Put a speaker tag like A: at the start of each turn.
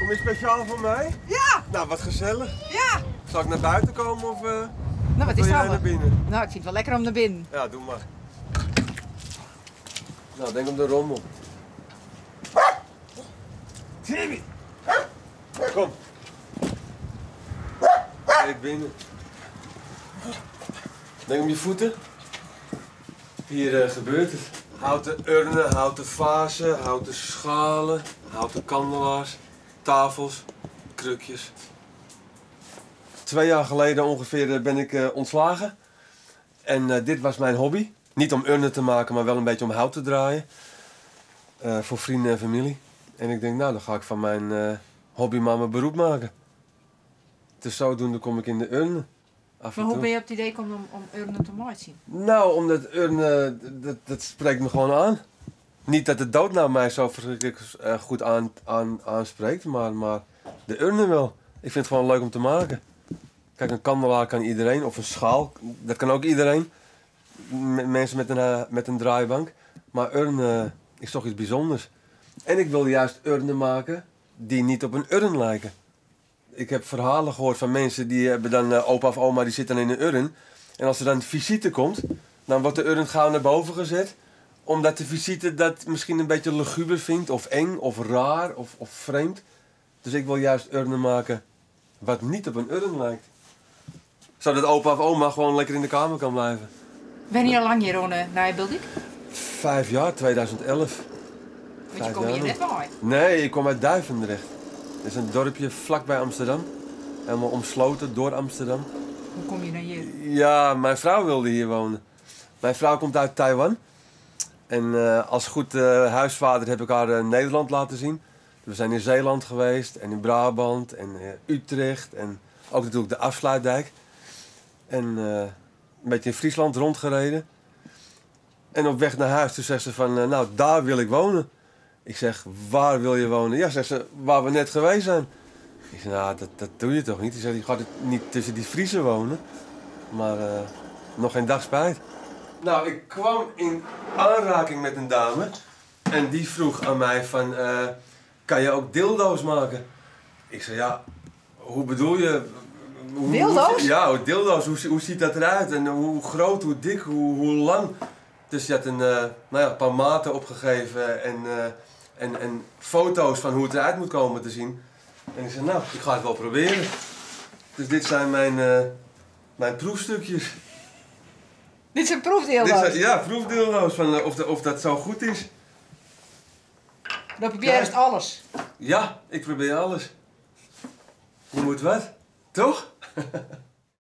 A: Kom je speciaal voor mij?
B: Ja!
A: Nou, wat gezellig.
B: Ja!
A: Zal ik naar buiten komen of
B: Nou, wat is
A: wil jij
B: dat?
A: naar binnen?
B: Nou, ik vind het wel lekker om naar binnen.
A: Ja, doe maar. Nou, denk om de rommel. Timmy! Kom. Kijk binnen. Denk om je voeten. Hier gebeurt het. Houten urnen, houten vazen, houten schalen, houten kandelaars, tafels, krukjes. 2 jaar geleden ongeveer ben ik ontslagen. En dit was mijn hobby. Niet om urnen te maken, maar wel een beetje om hout te draaien. Voor vrienden en familie. En ik denk, nou, dan ga ik van mijn hobby maar mijn beroep maken. Dus zodoende kom ik in de urnen. Af en
B: Maar hoe
A: toe.
B: ben je op het idee gekomen om urnen te maken?
A: Nou, omdat urnen, dat spreekt me gewoon aan. Niet dat de dood nou mij zo verschrikkelijk goed aanspreekt, maar de urnen wel. Ik vind het gewoon leuk om te maken. Kijk, een kandelaar kan iedereen, of een schaal, dat kan ook iedereen. Mensen met een draaibank. Maar urnen is toch iets bijzonders. En ik wil juist urnen maken die niet op een urn lijken. Ik heb verhalen gehoord van mensen die hebben dan opa of oma die zitten dan in een urn. En als er dan visite komt, dan wordt de urn gauw naar boven gezet. Omdat de visite dat misschien een beetje luguber vindt, of eng, of raar, of vreemd. Dus ik wil juist urnen maken wat niet op een urn lijkt. Zodat opa of oma gewoon lekker in de kamer kan blijven.
B: Ben je al lang hier in Nijebiltdyk?
A: 5 jaar, 2011.
B: Want je
A: 5
B: komt hier
A: jaar
B: net
A: nog.
B: bij.
A: Nee, ik kom uit Duivendrecht. Dat is een dorpje vlakbij Amsterdam. Helemaal omsloten door Amsterdam.
B: Hoe kom je naar hier?
A: Ja, mijn vrouw wilde hier wonen. Mijn vrouw komt uit Taiwan. En als goed huisvader heb ik haar Nederland laten zien. We zijn in Zeeland geweest en in Brabant en Utrecht en ook natuurlijk de Afsluitdijk. En een beetje in Friesland rondgereden. En op weg naar huis toen zegt ze van, nou, daar wil ik wonen. Ik zeg, waar wil je wonen? Ja, zegt ze, waar we net geweest zijn. Ik zeg, nou, dat doe je toch niet? Ze zegt, je gaat niet tussen die Friezen wonen. Maar nog geen dag spijt. Nou, ik kwam in aanraking met een dame. En die vroeg aan mij van, kan je ook dildo's maken? Ik zei, ja, hoe bedoel je?
B: Dildo's?
A: Ja, dildo's. Hoe ziet dat eruit? En hoe groot, hoe dik, hoe lang? Dus je had een paar maten opgegeven en foto's van hoe het eruit moet komen te zien. En ik zei, nou, ik ga het wel proberen. Dus dit zijn mijn proefstukjes.
B: Dit zijn proefdildo's?
A: Dit zijn, ja, proefdildo's, van of dat zo goed is.
B: Dan probeer je eerst alles?
A: Ja, ik probeer alles. Je moet wat, toch?